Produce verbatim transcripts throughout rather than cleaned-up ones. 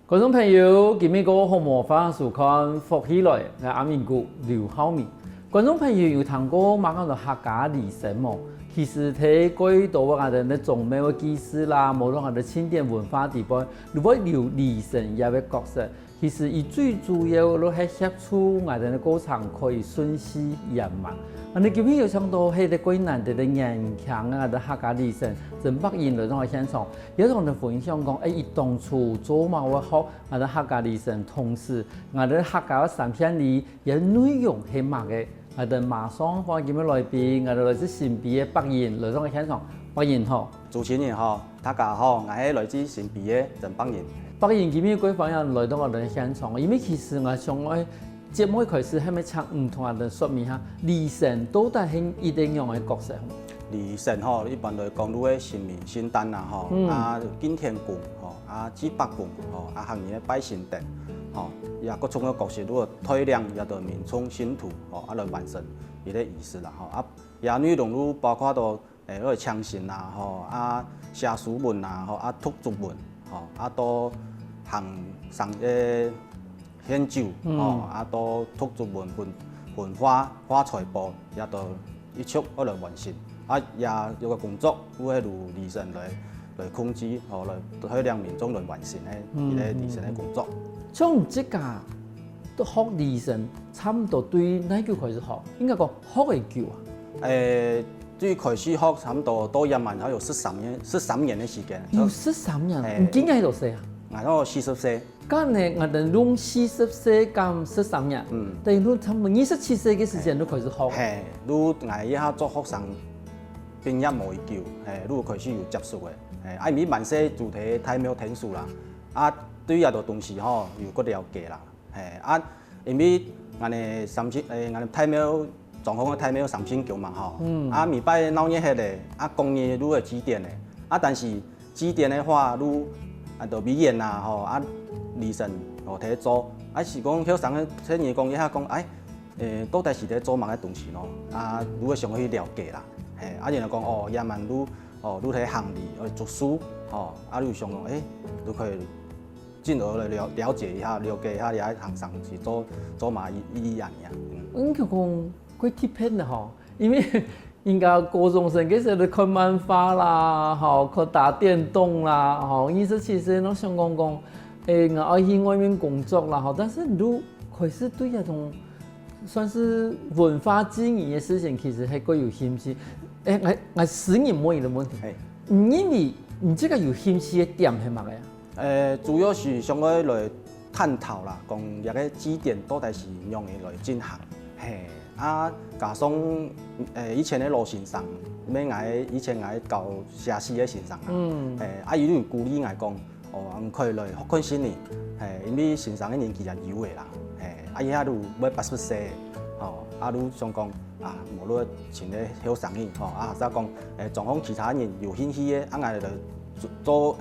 觀眾朋友，今晡日个好無？歡迎收看《福氣來》，𠊎阿明哥劉浩明。觀眾朋友有聽過麼个安到客家梨心無？其實在蓋多个𠊎兜个宗廟个祭祀啦，無論𠊎兜慶典文化底背，都會有梨心這个角色。其實佢最主要都係協助𠊎兜个過程可以順序圓滿。恁呢今晡日有請到係在蓋難得个年輕个𠊎兜客家梨心曾百英來到𠊎現場， 也同你分享講，誒，佢當初做麼个會學𠊎兜客家梨心，同時𠊎兜客家个三片梨，佢个內容係麼个？𠊎兜馬上歡迎今晡日來賓，𠊎兜來自新埤个百英來到𠊎現場。百英好。主持人好，大家好，𠊎係來自新埤个曾百英。百英今晡日蓋歡迎來到𠊎兜現場，因為其實𠊎想愛 節目一開始，還愛請你同𠊎兜說明下，梨心到底係一個仰般个角色？梨心吼，一般來講，就係神明聖誕啦吼，嗯。啊，敬天公吼，啊，祭伯公吼，啊，行年个拜神燈吼，也各種个角色，就係帶領這兜民眾信徒吼，啊，來完成佢个儀式啦吼。啊，這內容就包括到 誒，愛請神啊，吼，啊，寫書文啊，吼，啊，讀祝文，吼，啊，到行神个獻酒，嗯。吼，啊，到讀祝文分，分化，化財寶，也都一直愛來完成。啊，也有个工作，就係由梨心來，來控制，吼，來，來領民眾來完成个，嗯，佢个梨心个工作。嗯。像這个學梨心，差不多對哪久開始學？應該講學會久啊？誒， 最開始學差不多到這滿還有十三年，十三年个時間。有十三年？嘿。你今年幾多歲啊？𠊎都四十歲。該呢，𠊎兜用四十歲減十三年，嗯。等於你差不多二十七歲个時間就開始學。嘿，就𠊎這下做學生畢業無幾久，嘿，就開始有接觸个。嘿，啊，因為滿歲就在大廟𢯭手啦，啊，對這兜東西吼，有較了解啦。 嘿，啊，因為𠊎兜三聖，誒，𠊎兜大廟，莊項个大廟三聖宮嘛吼，嗯。啊，每擺鬧熱忒咧，啊，公日就會祭典咧，啊，但是祭典个話，就，啊，就尾絃啊，吼，啊，梨心，吼，在做，啊，是講後生个細人講一下講，哎，誒，到底是在做麼个東西咯？啊，就會想去了解啦，嘿，啊，然後講，哦，這滿就，哦，就在行梨，愛做事，吼，啊，就想講，誒，就可以 進而來了，了解一下，了解一下這行生是做，做麼个意，意義恁樣。嗯。嗯，就講，較特別个吼，因為人家高中生該時候看漫畫啦，吼，看打電動啦，吼，二十七歲，𠊎想講講，誒，𠊎愛去外面工作啦，吼，但是你就開始對這種 算是文化祭儀个事情，其實係較有興趣。誒，𠊎，𠊎私人問你个問題。嘿。你認為你這个有興趣个點係麼个啊？誒，主要是想愛來探討啦，講這个祭典到底是仰般來進行。嘿，啊，加上，誒，以前个老先生，因為𠊎以前𠊎教社四个先生啊，嗯。誒，啊，佢就有鼓勵𠊎講， 哦，你可以來學看先呢，嘿，因為先生个年紀也有个啦，嘿，啊，這下就愛八十歲，吼，啊，就想講，啊，無論請个後生人，吼，啊，或者講，誒，莊項其他人有興趣个，啊，𠊎來做，做，誒，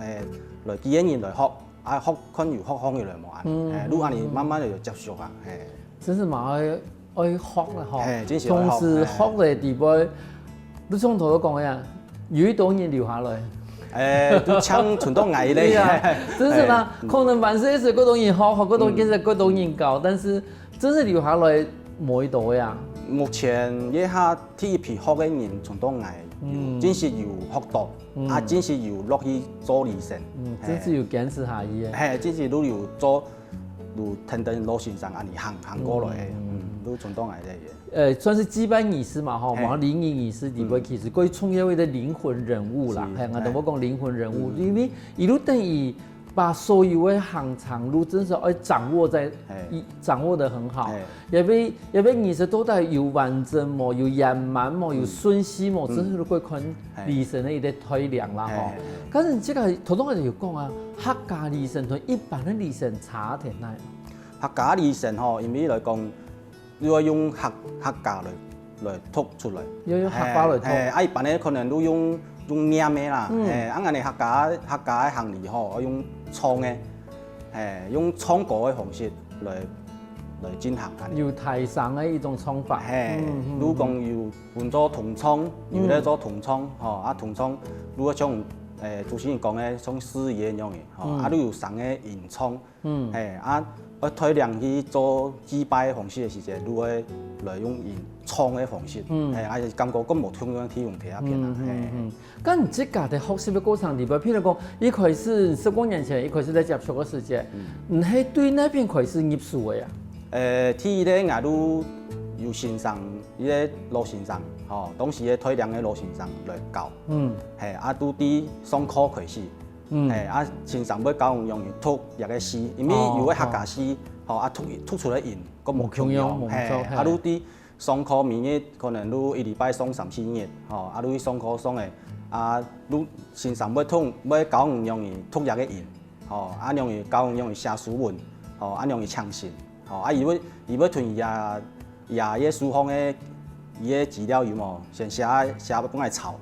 來幾个人來學，啊，學看有學好起來無啊，嗯。誒，就恁樣慢慢个有接觸啊，嘿。真是嘛，愛，愛學了吼。嘿，真是愛學，同時學个底背，嘿。你像頭先講个啊，有幾多人留下來？ 誒，都搶存到𠊎咧。對啊，真是啦，嘿，嗯。可能萬歲時幾多人學，學幾多，嗯。其實幾多人教，但是真是留下來無幾多个啊。目前這下第一批學个人存到𠊎，嗯。真是有學到，嗯。啊，真是有落去做梨心。嗯，嘿。真是有堅持下去个。嘿，真是都有做，有跈等老先生恁樣行，行過來个，嗯。嗯，都存到𠊎這个。 呃，算是祭拜儀式嘛，吼，嘿。然後禮儀儀式底背，嗯。其實最重要个靈魂人物啦，是，嘿，𠊎兜會講靈魂人物，嗯。因為佢就等於把所有个行程就真是愛掌握在，嘿。一，掌握得很好。嘿。也愛，也愛儀式到底有完整無，有圓滿無，有順序無，嗯。真是愛看，嘿。梨心个一個推量啦，吼。嘿，嘿，嘿。但是這个頭先𠊎有講啊，客家梨心同一般个梨心差在哪？客家梨心吼，因為來講， 你愛用客，客家來，來讀出來。要用客話來讀。嘿，嘿，啊，一般个可能都用，用唸个啦，嗯。嘿，啊，𠊎兜客家，客家个行禮吼，愛用唱个，嘿，用唱歌个方式來，來進行恁樣。有大聲个一種唱法。嘿，嗯，嗯，如果講有分做通唱，有咧做通唱，嗯。吼，啊，通唱，如果像誒，主持人講个像司儀个樣仔，吼，嗯。啊，你有三个人唱，嗯。嘿，啊，愛帶領去做祭拜个方式个時節，你會來用人唱个方式，嗯。嘿，啊，感覺更無共樣个體驗體驗啊，嗯，嗯，嘿。嗯。該你自家个學習个過程裡背，譬如講，一開始，十多年前，一開始在接觸个時節，嗯。你係對哪片開始入手个啊？呃，第一个，𠊎都有先生，一个老先生，吼，當時个帶領个老先生來教。嗯。嘿，啊，都對上課開始。 嗯。嘿，啊，先生會教你用讀這个詩，因為哦，有个客家詩，吼，啊，讀，讀出來音，个無共樣，無共樣，無共樣，嘿，嘿。啊，你在上課每日可能你一禮拜上三四日，吼，啊，你上課上个，啊，你先生會讀，會教你用讀這个音，吼，啊，用教你用寫書文，吼，啊，用唱詩。 吼，啊，佢會，佢會同佢啊，佢啊，佢个書房个，佢个資料有無？先寫，寫分𠊎抄，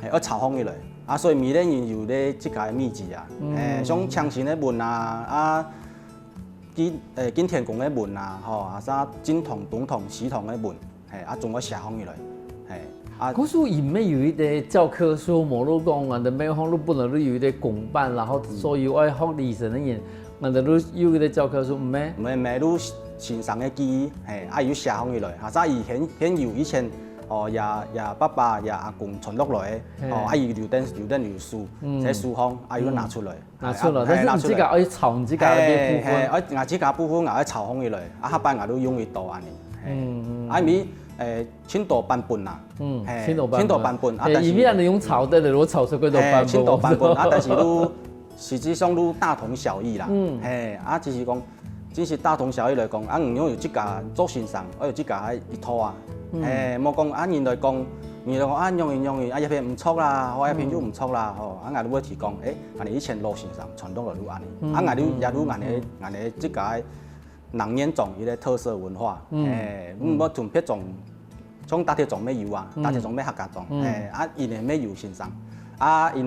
嘿，愛抄放起來。啊，所以每个人有咧自家个祕籍啊，嗯。嘿，像唱詩个文啊，啊，敬，誒，敬天公个文啊，吼，啊，啥敬堂、東堂、西堂个文，嘿，啊，總愛寫放起來，嘿，啊。故所佢毋係有一个教科書，無就講，啊，你每項都本來都有一个公版，然後所有愛學禮神个人， 𠊎兜有一个教科書，毋係？毋係，毋係，都先生个記憶，嘿，啊，有寫放起來，哈，所以現，現有以前，哦，也，也爸爸、也阿公傳落來个，嘿。哦，啊，有留等，留等有書，嗯。在書房，啊，有拿出來。嗯。拿出來，嘿，但是你自家愛抄你自家个部分。嘿，嘿，啊，𠊎自家部分，𠊎愛抄放起來，啊，下擺𠊎都用得到恁呢，嘿。嗯，嗯。啊，因為，誒，盡多版本啦，嗯，嘿，盡多版本。盡多版本，啊，嘿，但是因為恁呢用抄个，如果抄出幾多版本，嘿，盡多版本，啊，但是都 實際上都大同小異啦。嗯。嘿，啊，只是講，真是大同小異來講，啊，你愛有自家做先生，愛有自家个一套啊。嗯。嘿，莫講啊，人來講，人來講啊，容易容易，啊，這片毋著啦，吼，這片又毋著啦，吼，啊，𠊎就會提供，誒，恁呢以前老先生傳統个就恁呢，嗯，啊，𠊎就，嗯，也就恁呢，嗯。恁呢自家个 南原種一个特色文化，嗯。嘿，嗯。毋好同別種，像大鐵種乜有啊，嗯。大鐵種乜客家種，嗯。嘿，啊，𠊎等乜有先生，啊，𠊎等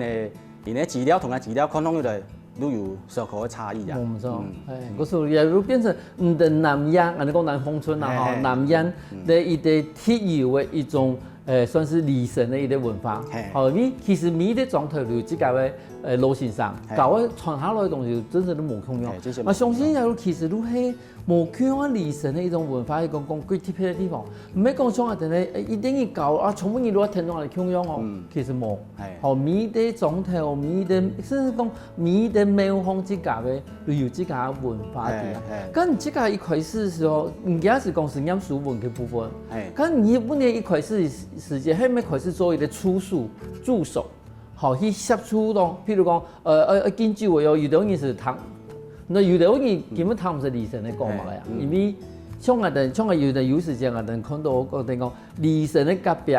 ，𠊎等資料同𠊎資料看上去都有小可个差異啊。無錯，嗯。哎，嗯。故所也就變成，嗯，在南原，𠊎等講南豐村啊，吼，嘿，嘿。南原，嗯。的一个特有的一種 呃，算是禮神个一个文化。嘿。吼，因為其實每一个庄頭都有自家个，呃，老先生，嘿。教个傳下來个東西，真正都無共樣。嘿，真是無共樣。啊，相信也有其實都係無共樣个禮神个一種文化，係講，講最特別个地方。毋係講像啊，等下，呃，一定要教啊，全部人都愛聽到个共樣哦。嗯。其實無。嘿。吼，每一个庄頭，每一个，甚至講每一个廟方自家个 都有自家个文化个。嘿，嘿。該你自家一開始个時候，你也係講係念書文个部分。嘿。該你本來一開始个時節，係毋係開始做一个助手，助手，好，去協助咯。譬如講，呃，呃，呃，敬酒个哦，有个人係聽，該有个人根本聽毋識禮神个講麼个啊，嘿，嗯。因為像𠊎等，像𠊎有个有時節，𠊎等看到𠊎等講，禮神个隔壁，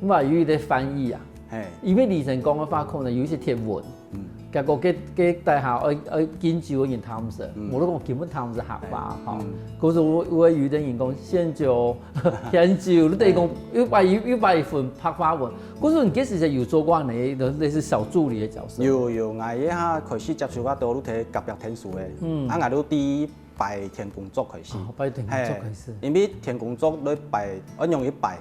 嘛有一个翻譯啊。嘿。因為禮神講个話可能有一些天文，嗯。結果該，該底下愛，愛敬酒个人聽毋識，嗯。無就講根本聽毋識客話，嘿，吼。嗯。故所𠊎，𠊎有个人講獻酒，獻酒，你等於講，嘿。又把一，又把一份白話文。故所你該時節有做過恁呢，類似小助理个角色？有，有，𠊎這下開始接觸較多，就在隔壁𢯭手个。嗯。啊，𠊎就對拜天公灶開始。哦，拜天公灶開始。嘿，因為天公灶愛拜，愛仰般拜，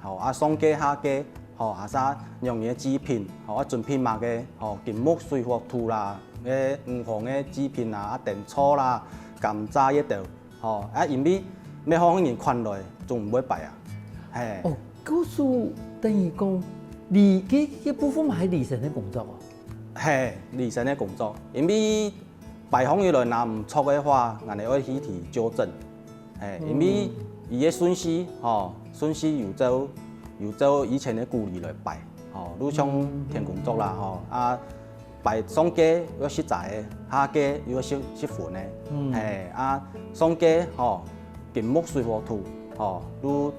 吼，啊，上架下架，吼，啊，啥樣个祭品，吼，啊，準備麼个，吼，金木水火土啦，个五行个祭品啊，啊，燈草啦，甘蔗這兜，吼，啊，因為愛好人看來，總毋會拜啊，嘿。哦，故所等於講，禮，該，該部分嘛係禮神个工作哦。嘿，禮神个工作，因為 擺放起來若毋著个話，𠊎等愛去提糾正。嘿，因為佢个順序，吼，順序有照，有照以前个古禮來擺，吼，就像天公灶啦，吼，啊，擺上架愛食齋个，下架愛食，食葷个，嗯。嘿，啊，上架，吼，金木水火土，吼，就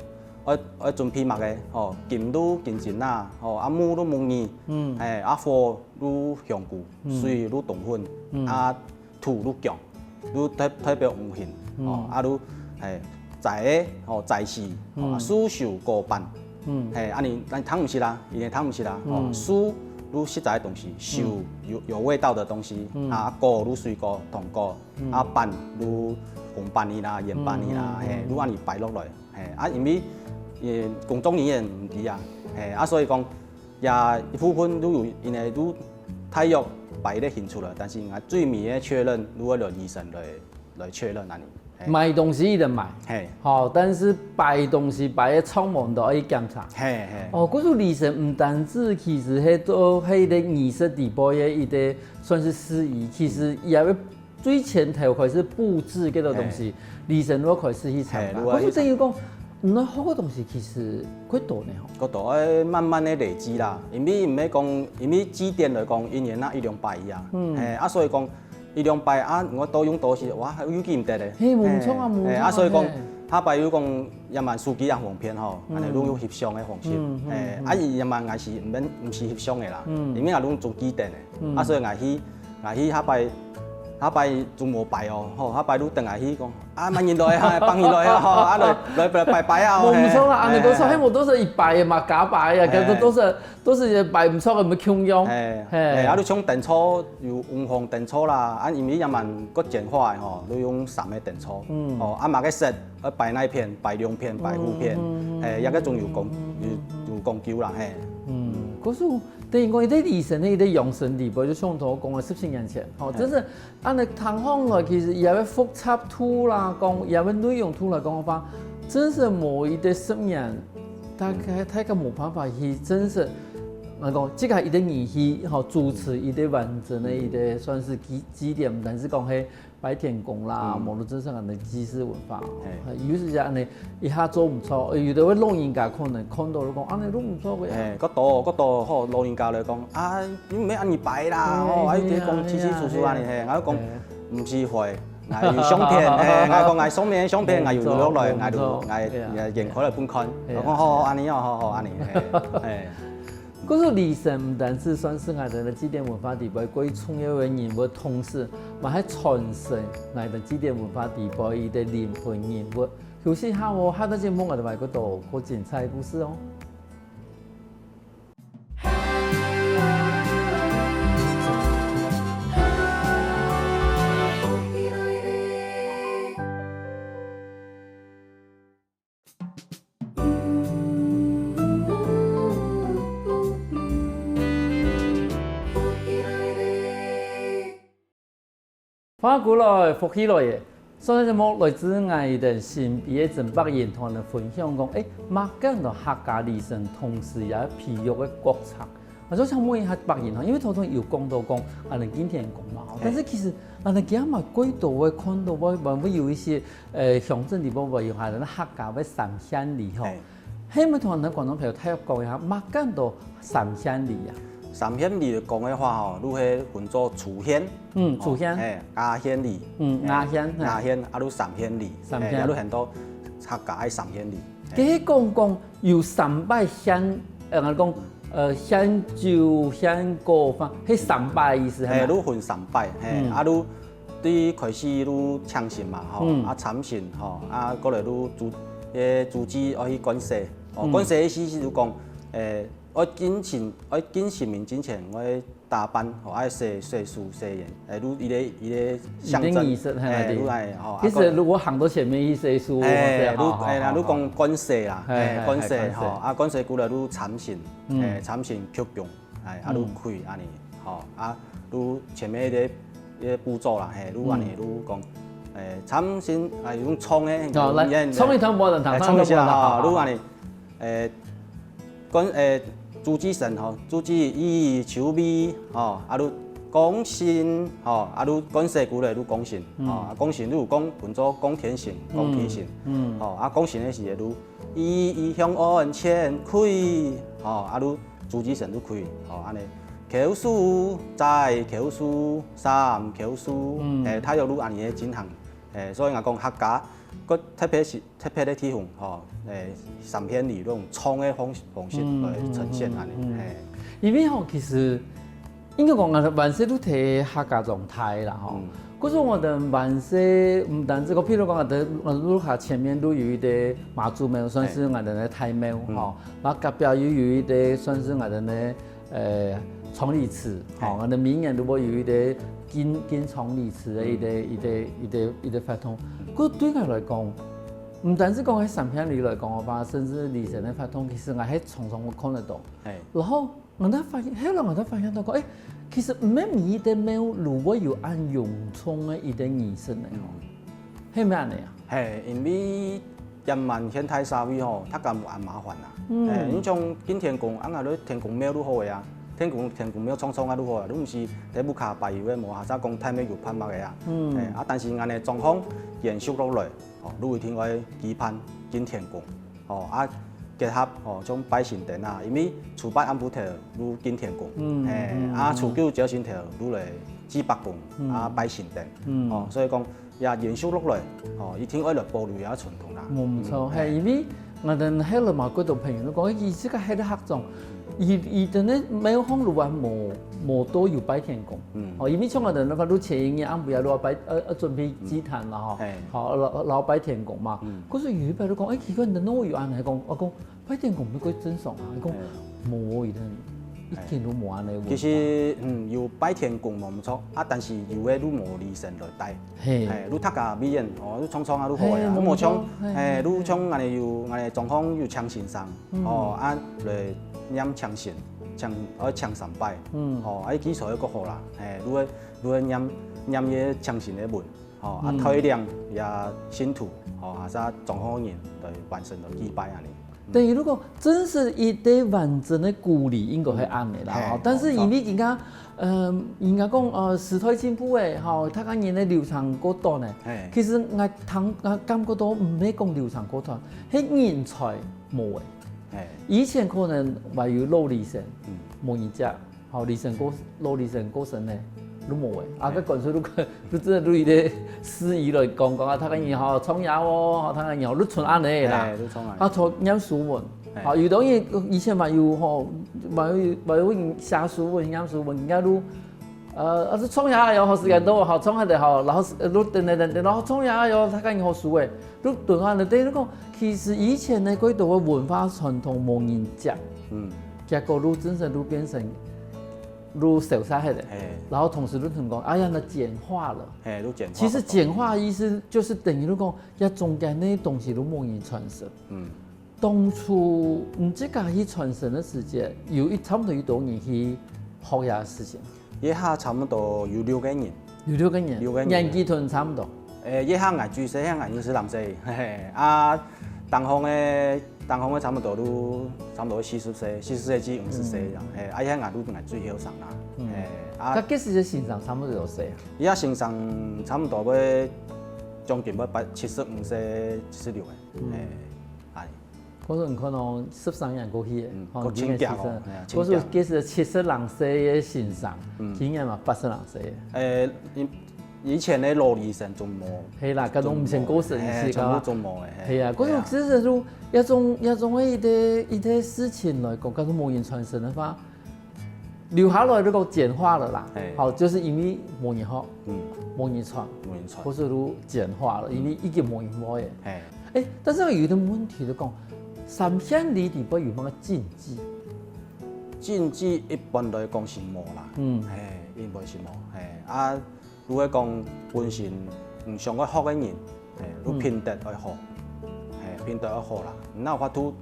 愛，愛準備麼个，吼，金就金錢啊，吼，啊，木就木耳，嗯。嘿，啊，火 就香菇，嗯。水就冬粉，嗯。啊，土就薑，就代，代表五行，嗯。吼，啊，就，嘿，齋个，吼，齋祀，吼，嗯。啊，素受果辦，嗯。嘿，啊，你，你聽毋識啦，一定聽毋識啦，吼，嗯。素就食齋个東西，嗯。受有，有味道个東西，嗯。啊，果就水果、糖果，嗯。啊，辦就紅辦仔啦、圓辦仔啦，嗯，嗯，嘿，嗯。就恁呢擺落來，嘿，啊，因為，呃，工作人員毋知啊，嘿，啊，所以講，也一部分都有，因為都大約排列清楚了，但是𠊎最尾个確認，都愛來醫生來來確認恁呢。嘿，買東西一定買，嘿，好，但是擺東西擺个窗門都愛檢查。嘿嘿，哦，故所醫生毋單止其實係做係一個儀式底背个一個算是司儀，其實也會最前頭開始佈置這個東西，醫生都開始去參加。嘿，故所等於講，你學个東西其實幾多呢吼？幾多，愛慢慢的累積啦，因為毋係講，因為祭典來講，一年啊一兩擺啊，嗯，嘿，啊所以講一兩擺啊，𠊎多用多時，哇，有記毋得咧。嘿，無錯啊，嘿，無錯啊，嘿，啊所以講，嘿，下擺有講也蠻手機也方便吼，嗯，恁呢用翕相个方式，嗯嗯，嘿，嗯，啊伊也蠻𠊎是毋免毋使翕相个啦，嗯，因為𠊎用做祭典个，嗯，啊所以𠊎去 𠊎去下擺，下擺就無擺哦，吼，下擺就等𠊎去講，啊，麼人來啊，幫你來啊，吼，啊，來來來拜拜啊，無毋錯啦，嘿，恁呢都係，嘿，係無都係一擺个嘛，假擺啊，嘿，都都係都係擺毋錯个，毋係共樣，嘿，嘿，嘿，啊，就像燈座有紅紅燈座啦，啊，因為也蠻國際化个吼，就用三个燈座，嗯，哦，啊，麼个色，愛擺哪片，擺兩片，擺五片，嗯嗯嗯，嘿，這個總有講有有講究啦，嘿，嗯，可是 等於講，一個醫生个一個養生理論，就像頭講个十七年前，吼，嘿，真是恁呢聽起來，其實也會複雜度啦，講也會內容度來講个話，真是無一個十年，大概大概無辦法去真實，來講，這個一個儀式，吼，主持一個完整个一個算是祭祭典，毋單係講係 拜天公啦，嗯，無論真係恁呢祭祀文化，嘿，有時節恁呢一下做毋著，有个老人家可能看著就講，恁呢都毋著个啊。嘿，較多較多吼，老人家來講，啊，你毋免恁呢拜啦，吼，啊，一直講稀稀疏疏恁呢，嘿，𠊎講，毋係會，𠊎有相片，嘿，𠊎講𠊎相片，相片，𠊎有留落來，𠊎就𠊎𠊎掀開來分看，𠊎講好好恁呢哦，好好恁呢，嘿，嘿。 故所醫生毋單止算係𠊎兜个祭典文化底背最重要个人物，同時嘛係傳承𠊎兜祭典文化底背个靈魂人物。休息下哦，下段節目𠊎兜還有更多更精彩个故事哦。 歡迎轉來，福氣來了。上段節目來自𠊎兜身邊个曾白仁同𠊎兜分享講，欸，麼个安到客家醫生同時也培育个國策。𠊎想請問一下白仁吼，因為頭先有講到講，𠊎兜敬天公嘛，吼，但是其實𠊎兜今嘛幾多會看到會會有一些 呃，鄉鎮裡背會有下人客家个三獻禮吼。係毋係同𠊎兜觀眾朋友大約講一下，麼个安到三獻禮啊？三獻禮講个話吼，就係分做祖獻，嗯，祖獻，係，亞獻禮，嗯，亞獻，亞獻，啊，就三獻禮，三獻，係，啊，就很多客家个三獻禮。該講講有三擺獻，呃，𠊎講，呃，獻酒、獻果飯，係三擺意思係嘛？係，就分三擺，係，啊，就 對開始就請神嘛，吼，啊參神，吼，啊過來就主，个主祭愛去盥洗，哦，盥洗个意思就講，欸，愛敬神，愛敬神明進前，愛打扮，吼，愛洗洗手洗臉，欸，就一個一個象徵，一個儀式，係，欸，就愛，吼，啊其實如果行到前面去洗手，欸，就欸，就講盥洗啦，欸，盥洗，吼，啊盥洗過來就參神，欸，參神鞠躬。 欸，啊就開恁呢，吼，啊就前面一個一個步驟啦，係，就恁呢就講，欸，參神，欸，用唱个，哦，來，唱一段無人聽，欸，唱一下，吼，就恁呢，欸，講，欸，主祭神，吼，主祭以酒味，吼，啊就講神，吼，啊就講神過來就講神，吼，啊講神就有講分做講天神、講地神，嗯，吼，啊講神个時節就 一一向安前跪，吼，啊就主祭神就跪，吼，恁呢，叩首，再叩首，三叩首，欸，大約就恁呢个進行，欸，所以𠊎講客家，个特別係特別个地方，吼，欸，三獻禮用唱个方方式來呈現恁呢，欸。因為吼，其實 應該講，𠊎兜萬歲都在客家庄大啦，吼。故所𠊎兜萬歲毋單止講，譬如講，𠊎兜屋下前面都有一個媽祖廟，算是𠊎兜个大廟，吼。然後隔壁又有一個算是𠊎兜个，呃，昌黎祠，吼，𠊎兜每年都會有一個敬敬昌黎祠个一個一個一個一個活動。故所對𠊎來講，毋單止講係三獻禮來講个話，甚至禮神个活動，其實𠊎係常常會看得到。然後 𠊎兜發現，後來𠊎兜發現到講，誒，其實毋係每一個廟都會有恁隆重个一個儀式呢，吼，係毋係恁樣啊？係，因為這滿現代社會吼，大家無恁麻煩啦。嗯。誒，你像敬天公，啊，𠊎兜天公廟就好个啊，天公天公廟創創啊就好啊，你毋使在屋下拜有个無，或者講太廟有辦法个啊。嗯。誒，啊，但是恁樣狀況延續落來，吼，你一定愛舉辦敬天公。 吼，啊，結合吼，像拜神燈啊，因為初八暗晡頭就敬天公，嗯，嘿，嗯，啊，初九朝晨頭就來祭伯公，嗯，啊，拜神燈，嗯，吼，所以講也延續落來，吼，一定愛來保留這傳統啦。無毋著，嗯，嘿，因為𠊎兜後來嘛，幾多朋友都講，佢自家歇到客庄，佢佢等个廟方路還無無多有拜天公，嗯，吼，因為像𠊎兜个話，就前一日暗晡啊，就要拜，呃，呃，準備祭壇啦，吼，嘿，好，然後然後拜天公嘛，嗯。 可是有一擺就講，誒，奇怪，你哪有恁樣講？𠊎講，拜天公毋係正常啊？佢講，嘿，無，佢等一點都無恁樣。其實，嗯，有拜天公無毋著，啊，但是有个就無禮神來帶，嘿，嘿，就大家美言，哦，就創創啊，就好个啊，嘿，無毋著，無像，嘿，嘿，就像恁樣有，恁樣狀況有請先生，嗯，哦，啊，來念請神，請，愛請三擺，嗯，哦，啊，基礎个較好啦，嘿，就會，就會念，念个請神个文。 吼，啊，嗯，帶領也信徒，吼，也係莊後人來完成來祭拜恁樣。等於如果真係一個完整个古禮，應該係恁樣啦，嘿，吼。但是因為人家，呃，人家講，呃，時代進步誒，吼，大家人个流程過短誒。嘿。其實𠊎聽，𠊎感覺到毋係講流程過短，係人才無誒。嘿。以前可能還有老禮神，嗯，無人接。 吼，禮神過，老禮神過身呢，都無誒。啊，嘿，該乾脆都，都真个都一個司儀來講講啊，大家人吼，唱呀哦，吼，大家人吼，都像恁樣啦。嘿，都像恁樣。啊，唱念書文，嘿，吼，有當然以前嘛有吼，嘛有嘛有寫書文、念書文，人家都，呃，啊，都唱呀喲，吼，時間到，吼，唱下仔吼，然後，呃，都等等等等，然後唱呀喲，大家人好輸誒。 就對啊，你等於講，其實以前个幾多个文化傳統無人接，嗯，結果就真正就變成就消失忒了。嘿，然後同時就同講，哎呀，那簡化了。嘿，就簡化。其實簡化的意思就是等於就講，這中間个東西都無人傳承。嗯，當初你自家去傳承个時節，有一差不多有多少人去學這事情？ 這下差不多有六個人。有六個人，六個人。年紀同你差不多。誒，這下𠊎最細，𠊎二十零歲，嘿嘿。啊，頂項个，頂項个差不多都差不多四十歲，四十歲至五十歲這樣，嗯，嘿，啊，這下𠊎都𠊎最後生啦，嗯，嘿，啊，該該時个先生差不多有幾歲啊？這下先生差不多會將近會八，七十五歲，七十六个，嗯，嘿，哎。 可是你看哦，十三年過去了，嗯，吼，過真遽哦，已經係，哎呀，真遽。可是其實七十零歲个先生，嗯，今年嘛八十零歲。誒，以，以前个老禮神都無，係啦，該種毋曾過身个，嘿，全部都無誒，嘿。係啊，可是其實就，這種，這種个一個，一個事情來講，假如無人傳承个話， 留下來就講簡化了啦，嘿，好，就是因為無人學，嗯，無人傳，無人傳，或是就簡化了，因為已經無人會了。嘿，誒，但是有一個問題就講，三獻禮底背有麼个禁忌？禁忌一般來講是無啦，嗯，嘿，一般是無，嘿，啊， 如果講本身毋想愛學个人，嘿，就品德愛好，嘿，品德愛好啦。哪有法度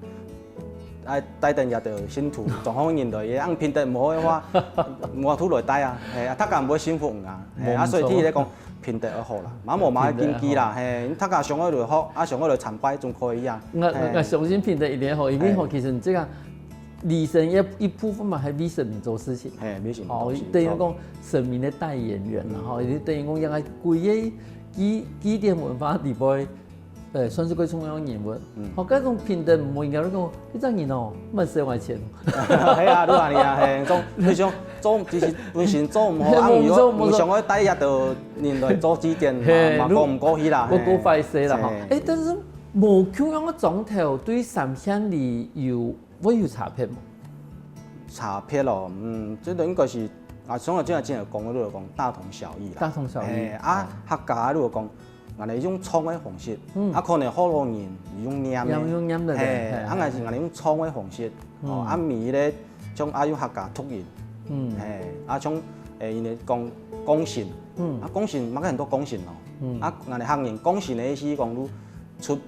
愛帶等這兜信徒，莊後人來，佢恁品德毋好个話，無法度來帶啊，嘿，啊，大家毋會信服你啊，嘿，啊，所以第一個講品德愛好啦，嘛無嘛禁忌啦，嘿，大家想愛來學，啊，想愛來參拜，總可以啊。𠊎，𠊎，嘿，𠊎相信品德一定好，因為吼，嘿，其實這個禮神一，一部分嘛，還為神明做事情。嘿，為神明做事，哦，等於講， 神明个代言人啦，吼，也就等於講，應該歸个祭，祭典文化底背，呃，算是最重要个人物。嗯。吼，該種品德毋好，應該講，這隻人哦，蠻使用錢。係啊，就恁樣啊，嘿，做，你想做，其實本身做毋好，啊，你又，你想愛帶這兜人來做祭典，嘿，嘛，嘛講毋過去啦，嘿。過壞勢啦，吼。嘿。誒，但是無共樣个庄頭對三獻禮有 會有差別無？差別咯，嗯，這個應該是，啊，像我之前有講過，就係講大同小異啦。大同小異。嘿，啊，哦，客家就係講，𠊎兜用唱个方式，嗯，啊，可能福佬人用念个，用，用念个，嘿，嘿，啊，𠊎兜係𠊎兜用唱个方式，哦，嗯，啊，尾咧，像啊用客家讀音，嗯，嘿，啊，像，誒，𠊎兜講講神，嗯，啊，講神，嘛有很多講神咯，嗯，啊，𠊎兜客人講神个意思講，就出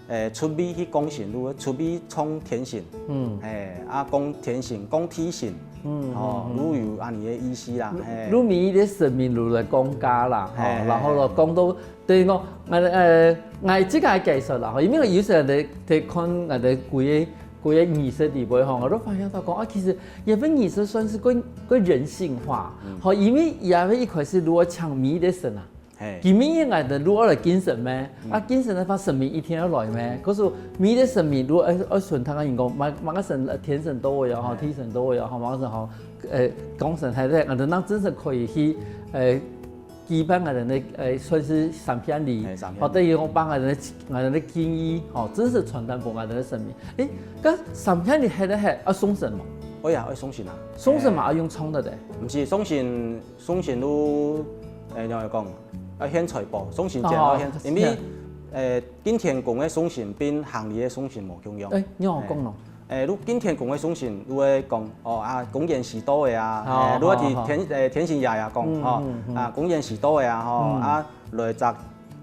誒，出位去講神，就出位唱天神。嗯。誒，啊，講天神，講地神，嗯，吼，嗯，嗯。就有恁樣个意思啦，嘿。就每一个神明就來講價啦，吼，嘿，嘿，然後咯，嘿。講到，等於講，呃，呃，𠊎自家个解釋啦，吼，因為有時候在，在看𠊎兜規个，規个儀式裡背吼，𠊎都發現到講，啊，其實這份儀式算是過，過人性化，嗯。吼，因為這份一開始如果請每一个神啊， 嘿。今晡日𠊎兜如果來敬神咩？嗯。啊，敬神个話，神明一定愛來咩？嗯。可是每一个神明，如果愛，愛順他个人講，麼，麼个神，呃，天神都會有吼，嘿。地神都會有吼，麼个神吼，呃，講神還在，𠊎兜正真正可以去，呃，舉辦𠊎兜个，呃，算是三片禮，嘿，三片禮。吼，等於講把𠊎兜个，𠊎兜个敬意，吼，真實傳達分𠊎兜个神明。誒，該三片禮係咧係愛送神無？會啊，愛送神啊。送神嘛，嘿。愛用唱个咧。毋係，送神 送神就，誒，仰會講，愛獻財寶，送神前愛獻，哦，因為，是啊。誒，敬天公个送神，摎行禮个送神無共樣。誒，你好講咯。誒，就敬天公个送神，就會講，哦，啊，公元時到个啊，哦，誒，就會去天，哦，哦。誒，天神爺爺講，嗯，吼，嗯，嗯。啊，公元時到个啊，吼，嗯。啊，來隻，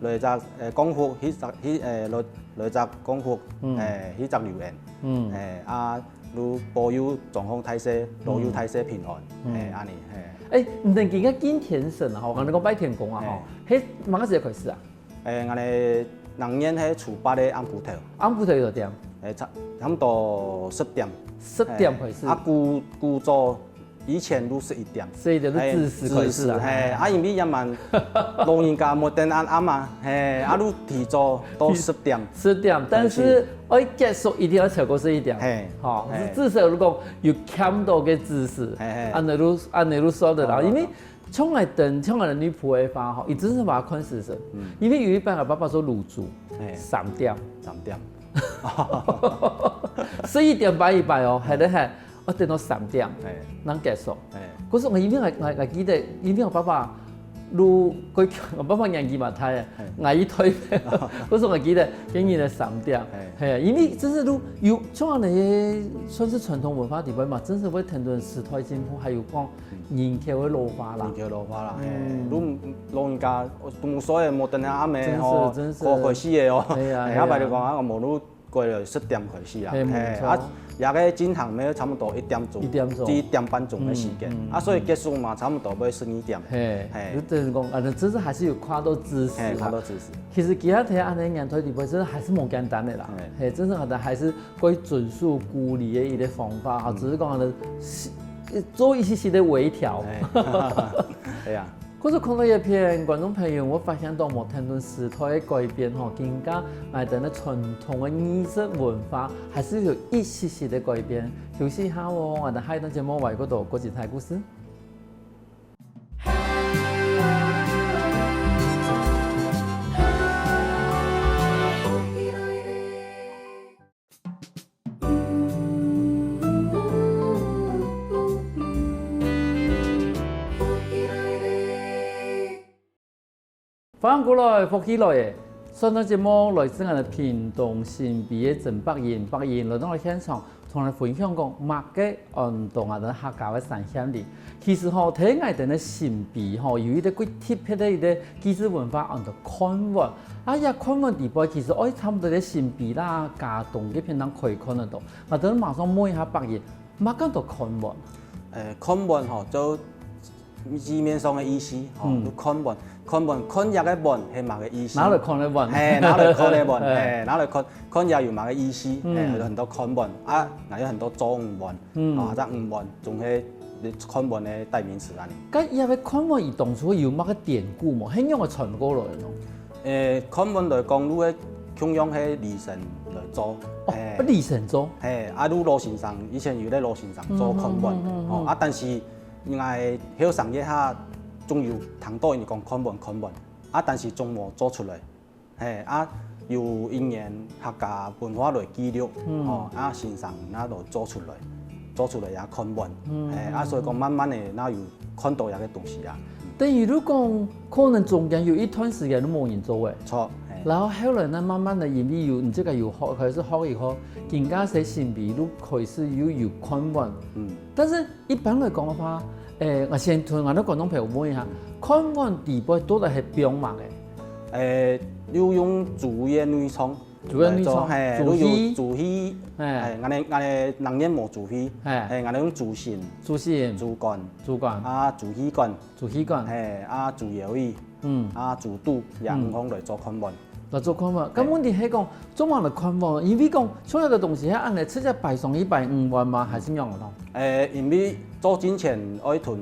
來隻，誒，降福，去隻，去，誒，來，來隻降福，嗯。誒，去隻留言，嗯。誒，啊， 就保佑狀況大細，保佑大細平安，嗯。嘿，恁樣，嘿。誒，毋單淨个敬天神啊，吼，𠊎兜講拜天公啊，吼，嘿。係麼个時節開始啊？誒，𠊎兜人年係初八个暗晡頭。暗晡頭幾多點？誒，差，差毋多十點。十點開始。嘿，啊，古，古早以前就十一點。十一點就子時開始啊。嘿，子時，嘿，啊，因為也蠻老人家無等恁暗啊，嘿，啊，就提早到十點。十點，但是 愛結束一定愛超過十一點。嘿，吼，嘿。至少如果有欠到个子時，嘿，嘿。恁樣就，恁樣就算得啦。哦，因為像𠊎等，像𠊎等女僕个話吼，佢真係會看時辰。嗯。因為有一擺𠊎爸爸做爐主，嘿。三點。三點。十一點拜一拜哦，還得還，哦，等到三點，嘿。正結束。嘿。可是𠊎因為𠊎，𠊎，𠊎記得，因為𠊎爸爸 就，𠊎爸爸年紀嘛大啊，嘿。𠊎一代，可是𠊎記得，今年个三點，嘿。嘿，因為真係就有，像恁樣个算是傳統文化底背嘛，真係會跈等時代進步，還有講人口个老化啦。人口老化啦，嘿，嗯。就老人家，都無所謂，無等下阿姆吼，真是，真是。過開始个哦。嘿啊，嘿啊。嘿，阿伯就講啊，無就 過了十點開始啊。嘿，嘿，無錯。啊，這个進行咩差毋多一點鐘，一點鐘。至一點半鐘个時間。嗯，嗯，啊，所以結束嘛，差毋多會十二點。嘿，嘿。就等於講，啊，真係還係有跨到子時啦。嘿，跨到子時。其實其他在恁樣个年代裡背，真係還係無簡單个啦。嘿。嘿，真係可能還係過遵守古禮个一個方法哈，嗯。只是講呢，是，做一些些个微調。嘿。對啊。 可是看到這片，觀眾朋友，𠊎發現到無，跈等時代个改變吼，今下𠊎兜个傳統个儀式文化還係有一息息个改變。休息一下哦，𠊎兜下一段節目還有更多過精彩故事。 歡迎過來，福氣來了！上段節目來自𠊎等屏東新埤个曾伯英，伯英來到𠊎現場，同𠊎分享講麼个安到𠊎等客家个三獻禮。其實吼，在𠊎等个新埤吼，有一個幾特別个一個祭祀文化，安到看碗。啊，這看碗底背其實愛差毋多个新埤啦、佳冬該片正可以看得到。𠊎等馬上問一下伯英， 麼个安到看碗？呃，看碗吼，就字面上个意思吼，嗯。就看碗，看碗，看這个碗係麼个意思？拿來看个碗。嘿，拿來看个碗，嘿。嘿，拿來看，看這有麼个意思？嗯。嘿，有很多看碗啊，還有很多做五碗，嗯。啊，這五碗總係看碗个代名詞恁樣。該這个看碗佢當初有麼个典故無？係仰般傳過來个呢？ 誒，看碗來講，就係共樣係禮神來做。哦，嘿。禮神做？嘿，啊，就老先生，以前有个老先生做看碗。嗯，嗯，嗯，嗯。哦，啊，但是𠊎後生這下，總有聽到人講看碗，看碗，啊，但是總無做出來。嘿，啊，有一年客家文化來記錄，嗯。哦，啊，先生那就做出來，做出來也看碗。嗯，嘿，啊，嗯，所以講慢慢个，那有看到這个東西啊。等於就講， 可能中間有一段時間都無人做誒。著，嘿。然後後來呢，慢慢个因為有，你這個有學，開始學以後，今下在新埤就開始又有看碗。嗯。但是一般來講个話，誒，𠊎先同𠊎个觀眾朋友問一下，看碗底背到底係放麼个？誒，就用豬个內臟，主要你做，嘿，都有主氣，嘿，𠊎等，𠊎等人員無主氣，嘿，𠊎等用主心、主心、主肝、主肝、啊主氣管，主氣管、嘿，啊主腰仔，嗯，啊主肚，也五項來做看門。來做看門，該問題係講，做麼个看門？因為講，所有个東西，係恁樣直接擺上去擺五萬嘛，還係仰仔咯？誒，因為做進前愛同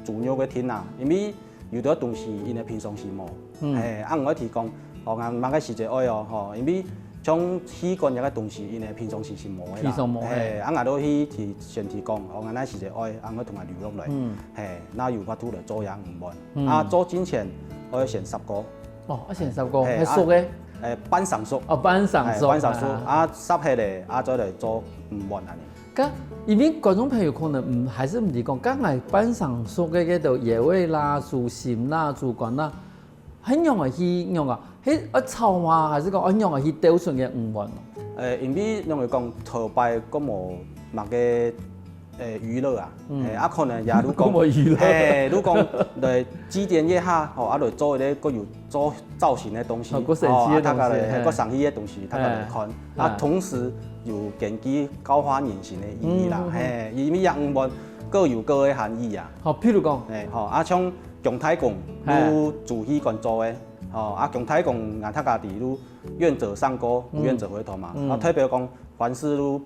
豬肉个訂啊，因為 有兜東西因為平常時無，嗯，嘿，啊，毋會提供，哦，𠊎麼个時節愛哦，吼，因為像氣管這个東西，因為平常時是無个啦，平常無，嘿，嘿，啊，𠊎都去提，先提供，哦，𠊎哪時節愛，啊，𠊎同𠊎聯絡來，嗯，嘿，那有法度來做這五萬，嗯，啊，做進前愛先煠過，哦，愛先煠過，嘿，係熟个，啊，誒，半生熟，哦，半生熟，嘿，半生熟，啊，啊，煠忒咧，啊，再來做五萬恁樣。 該因為觀眾朋友可能毋，還係毋知講，該𠊎半生熟个該兜腰仔啦、豬心啦、豬肝啦，係仰仔去仰啊？係愛炒嗎？還係講愛仰仔去釣出个五萬？誒，因為仰仔講，頭擺還無麼个，誒，娛樂啊，嗯，誒，啊，可能也如講，還無娛樂，嘿，如講來祭典一下，吼，啊，來做一個有做造型个東西，哦，較生趣个東西，哦，啊，大家來，嘿，嘿，較生趣个東西，大家來看。 啊，同時有兼具教化人心个意義啦，嗯，嗯，嗯，嘿，因為這五萬各有各个含義啊。好，譬如講，嘿，吼，啊，像姜太公，嘿，就主氣管做个，吼，啊，姜太公，𠊎大家知，就願者上钩，嗯，無願者回頭嘛，嗯，啊，代表講凡事就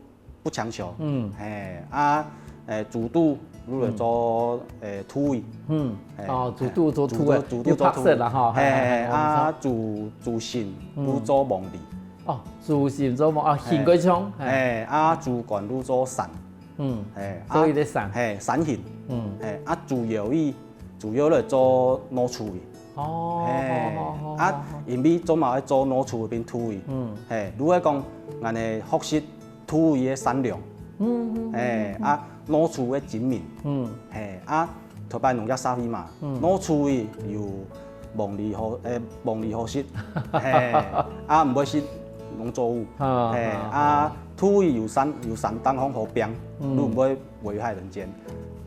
不強求，嗯，嘿，啊，誒，主肚就來做，嗯，誒，土位，嗯，嘿，哦，主肚做土位，主肚做土位，有拍攝啦，吼，嘿，嘿，嘿，嘿，啊，主，主心，嗯，就做黃梨。 哦，主心做麼个？哦，嘿，形个像，嘿。嘿，啊，主官就做山。嗯，嘿，啊，做一個山。嘿，山形。嗯。嘿，啊，主腰仔，主腰來做老鼠仔。哦，嘿，好，好，好，啊，好，好。因為做麼个愛做老鼠變兔仔？嗯。嘿，如果講，𠊎等學習兔仔个善良。嗯，嗯，嗯，嘿，嗯，嗯。啊，老鼠个精明。嗯。嘿，啊， 頭擺農業社會嘛，嗯，老鼠仔有黃梨好，誒，黃梨好食，嘿，啊，毋會食農作物，啊，嘿，啊，啊，啊。兔仔有山，有山頂項好拚，嗯，就毋會危害人間，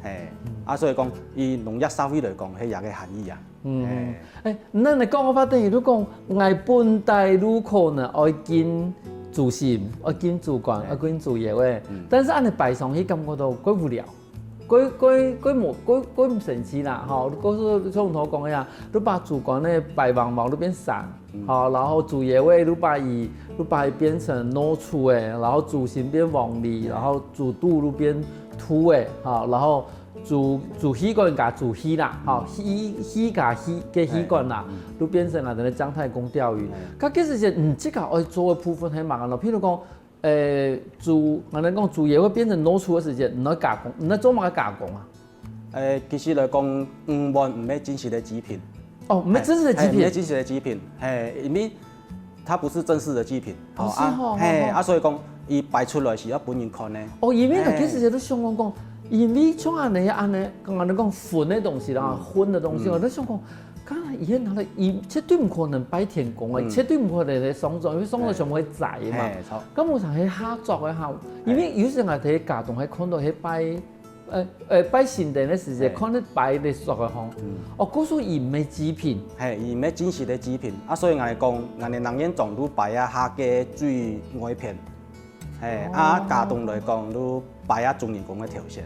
嘿，嗯。啊，所以講，以農業社會來講，係這個含義啊，嗯，嘿。誒，那你講个話，等於你講，𠊎本底就可能愛敬主心，愛敬主官，嘿。愛敬主爺个，嗯。但是恁樣擺上去，感覺到怪無聊。 怪，怪，怪無，怪，怪毋生趣啦，吼。故所像頭講个啊，你把主官个擺黃黃，你變山，嗯，吼，然後主爺个，你把佢，你把佢變成老鼠仔，然後主心變黃梨，嘿，然後主肚就變兔仔，吼，然後主，主氣管加主氣啦，吼，嗯，氣，氣加氣，个氣管啦，嘿，嗯，就變成𠊎等个姜太公釣魚。嘿。該其實係，嗯，這個愛做个部分係麼个咯？譬如講， 誒，豬，𠊎等講豬也會變成老鼠个時節，你愛加工，你愛做麼个加工啊？誒，其實來講，五萬毋係真實个祭品。哦，毋係真實个祭品。嘿，毋係真實个祭品，嘿，因為它不是正式的祭品。哦，是哦，啊，嘿，哦，哦。啊，所以講，佢擺出來係愛分人看个。哦，因為呢，嘿。其實都想講講，因為像恁樣恁樣，講恁樣講葷个東西啦，嗯。葷个東西，嗯。𠊎都想講， 當然，以前拿來，佢絕對毋可能拜天公个，嗯。絕對毋可能來上桌，因為上桌全部會宰个嘛。嘿，著。該無想係下桌个哈，因為有時𠊎在家中還看到係拜，呃，呃，拜神殿个時節，嘿。看到拜个桌个吼。嗯。哦，故所佢毋係祭品。嘿，佢毋係真實个祭品。啊，所以𠊎講，𠊎等南院總督拜啊，下个最外片。嘿，哦。啊，家中來講，就拜啊，主人公个頭像。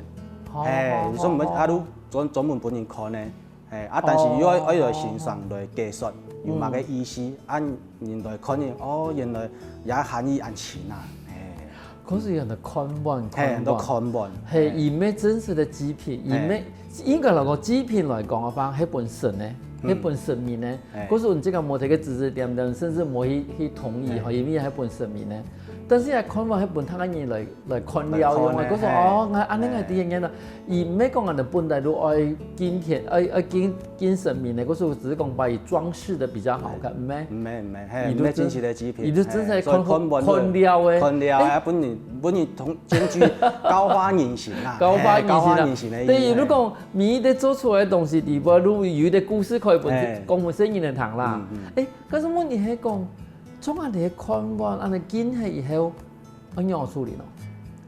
哦，嘿，哦，所以毋係，哦，哦。啊，就專，專門分人看个。 嘿，啊，但是又愛，哦。愛來欣賞，來解說，有麼个意思？嗯。啊，人來看你，哦，原來也含義恁深啊，嘿。可是有人看門，嘿，看門。都看門，嘿，嘿。佢毋係真實个祭品，佢毋係，嘿。應該來講，祭品來講个話，係分神个，嗯。係分神明个。嘿。可是你這個無提个指指點點，甚至無去，去同意，嘿。吼，因為係分神明个。但是啊，看門係分大家人來 來看了用个。來看个，可以講，嘿。哦，𠊎，恁樣𠊎知影了。嘿。佢毋係講𠊎等本來就愛敬天，愛，愛敬，敬神明个，故所只是講把佢裝飾得比較好看，嘿。毋係。毋係，毋係，嘿，佢就真，毋係真實个祭品，佢就真實看，嘿，所以看門就，看了个。看了，嘿。啊，分人，分人同，兼具教化人心啊，教化人心啊。嘿，教化人心个意義，等於如果嘿。你在做出來个東西裡背，如果有一個故事可以分，嘿。講分細人仔聽啦。嗯，嗯。誒，可是問題係講，從恁樣个看門，恁樣敬起以後， 愛仰處理呢？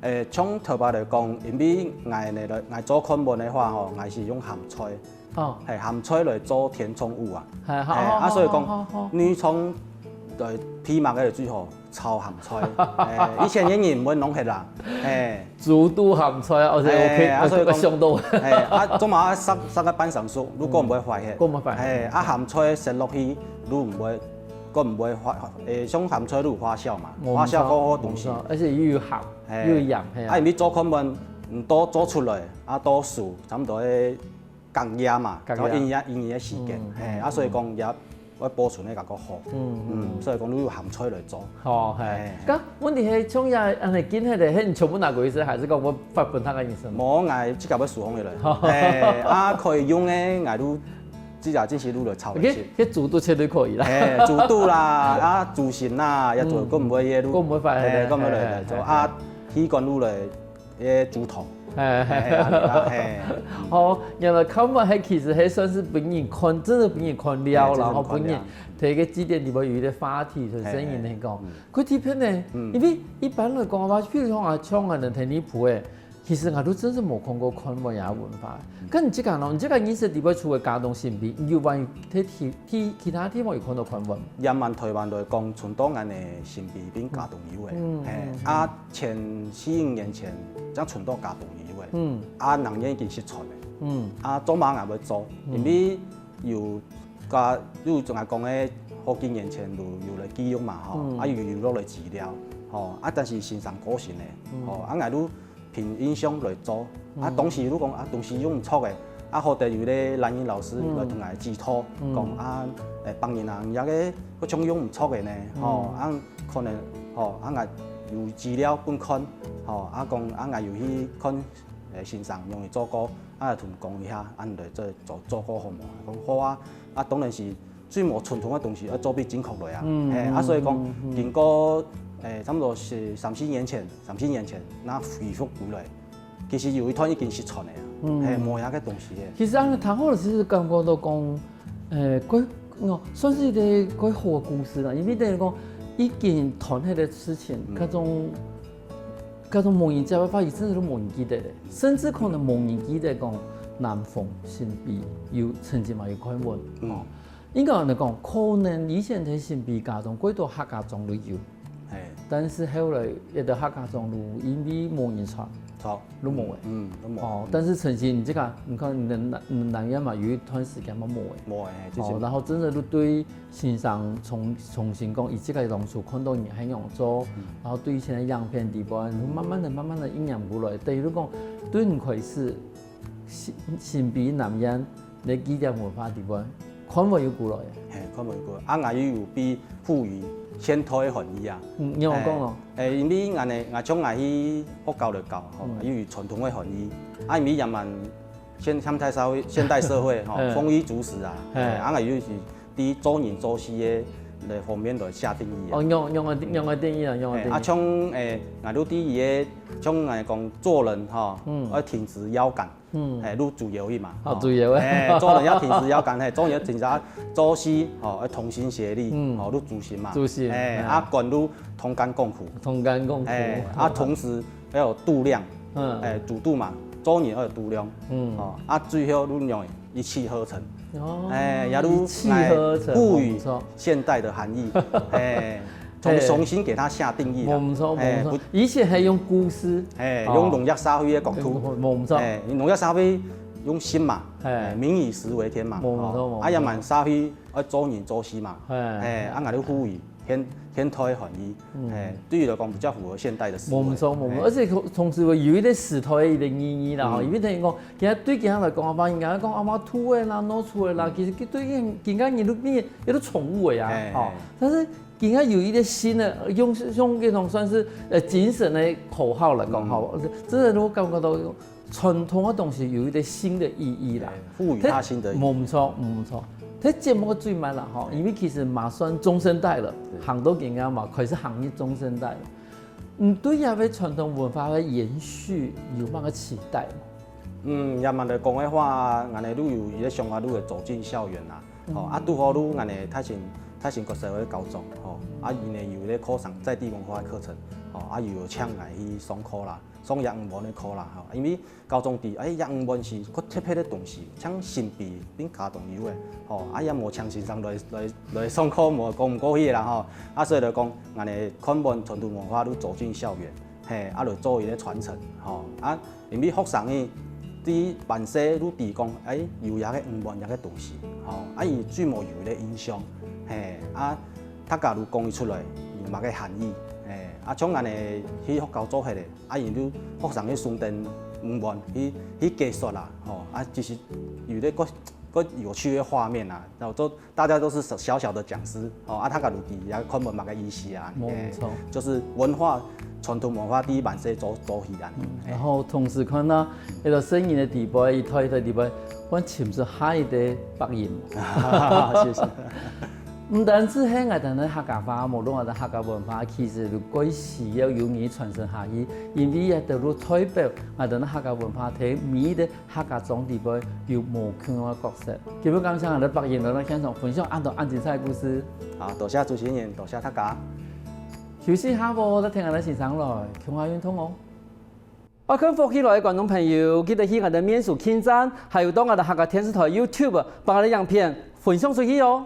誒，從頭擺來講，因為𠊎呢，𠊎做看門个話吼，𠊎係用鹹菜，哦。嘿，鹹菜來做填充物啊。嘿，好，嘿，好，啊，所以講，好，好，好。你從對，皮肉个最好，炒鹹菜。欸，以前个人毋會弄忒啦，欸，煮到鹹菜啊，OK，欸，啊，所以講，想到，欸，啊，做麼个殺，殺个半生熟，如果毋會壞忒，嗯，毋會壞忒。欸，啊，鹹菜食落去，你毋會，个毋會發，欸，像鹹菜你有發酵嘛，發酵過後東西，無錯，而且又有鹹，欸，又有鹽，係啊。啊，因為做看門，嗯，都做出來，啊，都熟，差不多个 隔夜嘛，隔夜。到一日一日个時間，嗯，嘿，啊，嗯，所以講也愛保存个較好。嗯，嗯，嗯。所以講你有鹹菜來做。好，嘿。嘿。該問題係，像這恁樣緊个，係你全部拿過去食，還係講愛發分佢个意思？無，𠊎自家愛收藏起來。嘿，啊，可以用个，𠊎就自家真係攄來炒个食。該，該煮都絕對可以啦。嘿，煮都啦，啊，煮成啦，也做，嗯，過毋會个，過毋會壞，嘿，嘿，過毋會來，嘿，嘿，做，嘿，啊，嘿。魚乾攄來， 个竹筒。嘿，嘿，嘿，嘿，嘿。哦，原來看門係其實係算係分人看，真係分人看尞，嘿，真係分人看尞。然後分人在該祭典裡背有一個話題，同生人來講。嘿，嘿，嗯。佢特別呢，嗯。因為一般來講啊，譬如講啊，像𠊎等在內埔个，其實𠊎都真係無看過看門个文化。嗯。該你這個呢，你這個意思裡背除了佳冬新埤，你有關於在其，其，其他地方有看到看門？也蠻台灣來講，傳統恁樣新埤變佳冬有个。嗯，嘿，嗯，嗯。啊， 前四五年前，正傳到佳冬有个，嗯。啊，人煙已經失傳个。嗯。啊，做麼个會做？嗯。因為有个，有像𠊎講个，好幾年前有，有來記錄嘛，吼，嗯。啊，有，有留落來資料，吼，啊，但是先生過身个，嗯。吼，啊，𠊎就憑印象來做，啊，嗯。當時就講，啊，當時用毋著个，啊，好得有个蘭英老師嗯。來同𠊎指導，嗯。講，啊，欸，別人啊，這個好像用毋著个呢，吼，嗯。啊， 可能，吼，啊，𠊎有資料分看，吼，啊，講，啊，𠊎有去看，欸，先生用來做過，啊，同講一下，啊，你來做，做，做過好無？講好啊，啊，當然是最無傳統个東西，愛做比正確來啊。嗯，嘿，啊，所以講，嗯，嗯。經過，欸，差不多係三四年前，三四年前，那恢復過來， 其實有一段已經失傳个啊，嗯。嘿，無這個東西个。其實啊，聽好了，其實感覺到講，呃，該，哦，算是一個該好个故事啦，因為等於講，已經傳下个事情，嗯。該種，該種無人接个話，真的都無人記得了，甚至可能無人記得講南豐新埤有曾經嘛有看門，嗯。哦。 應該恁樣講，可能以前在新埤佳冬，幾多客家庄都有。嘿。但是後來，一個客家庄都因為無人傳，著。都無了。嗯，都無。哦，嗯。但是曾經，你這個，你看，你的南，你的南園嘛，有一段時間嘛無了。無了，嘿，最近。哦，然後真的都對先生重，重新講，佢這個當初看到人還樣做，嗯。然後對以前个影片底背，慢慢的、慢慢的一年過來，等於講，對你開始 新，新埤南園个祭典文化底背，看門有過來。嘿，看門有過來。啊，𠊎又有被賦予現代个含義啊。嗯，你有講哦。嘿，欸，因為𠊎呢，𠊎像𠊎去學校來教，吼，嗯。又有傳統个含義。啊，因為也蠻現，現代社會，現代社會，吼，嗯。豐衣足食啊。嗯。嘿，啊，𠊎又是對做人做事个，个方面來下定義啊。哦，用，用个，用个定義啊，用个定義。嘿，啊，像，欸，𠊎都第一个，像𠊎講做人，吼，嗯。愛挺直腰桿。 嗯。嘿，你主要去嘛，哦，吼。主要个。嘿，做人愛挺直腰桿，嘿，做人愛挺直，做事，吼，愛同心協力，嗯。吼，你主心嘛。主心，嘿，嘿。啊，官你同甘共苦。同甘共苦。嘿，啊，同時愛有度量，嗯。嘿，主度嘛，做人愛有度量，嗯。吼，啊，最後你兩个一氣呵成。哦，嘿，也你一氣呵成，嘿，賦予哦，不錯。現代的含義，嘿。 重，嘿。重新給它下定義啦。無錯，無錯。嘿，不，以前還用故事。嘿，哦。用農業社會个角度。無錯。嘿，農業社會用心嘛，嘿。嘿，民以食為天嘛，無錯，吼。無錯。啊，也蠻社會愛做人做事嘛。嘿。嘿，啊，𠊎兜賦予現，現代个含義。嗯。嘿，對佢來講比較符合現代的思維。無錯，無錯。嘿。而且同，同時會有一個時代个一個意義啦，吼，嗯。因為等於講，今日對今日來講，阿媽應該講阿媽兔个啦、老鼠个啦，嗯。其實對今，今日人都變，也都寵物个呀，嘿，吼。嘿。但是 今日有一個新个，用，用這種算是，呃，精神个口號來講，嗯。吼，真的我感覺到傳統个東西有一個新个意義啦。對，賦予它新的意義。無錯，無錯。這節目个最慢啦，吼，因為其實嘛算中生代了，對。行到今日嘛，開始行入中生代了。你對這個傳統文化个延續有麼个期待嗎？嗯，這樣來講个話，𠊎兜都有一個想法，都會走進校園啦。 吼，啊，嗯。拄好你恁呢，大新，大新國小个高中，吼，啊，因為有咧課程，在地文化个課程，吼，啊又有請𠊎去上課啦，上葉語文个課啦，吼，因為高中知，哎，葉語文是較特別个東西，像新詩並較重要个，吼，啊也無請先生來來來上課，無講毋過去啦吼，啊所以就講，恁呢漢文傳統文化就走進校園，嘿，啊就做一个傳承，吼，啊因為學生呢，對班細就知講，哎，有這个語文這个東西，吼，啊佢最無有一个印象，嘿，啊大家就講佢出來有麼个含義，嘿，啊像恁呢去學校做下个，啊佢就學生去送等語文去去解說啦，吼，啊其實有个个个有趣个畫面啊，然後做大家都是小小的講師，哦，啊大家就知也看無麼个意思啊，無錯，就是文化傳統文化第一版是做做起來，然後同時看到一个聲音个底背，一代一代底背，還尋出下一代白音。謝謝。毋單止係𠊎等个客家話，無論𠊎等客家文化，其實就蓋需要有人傳承下去，因為這條路代表𠊎等个客家文化，在每一个客家庄底背有無共樣个角色。今日感謝𠊎等白音來到現場分享恁多恁精彩个故事。好，多謝主持人，多謝大家。休息下，再聽𠊎等先生來，共下運動哦。愛看福氣來个觀眾朋友，記得去𠊎等面書網站，還有到𠊎等客家電視台YouTube，幫𠊎等影片分享出去哦。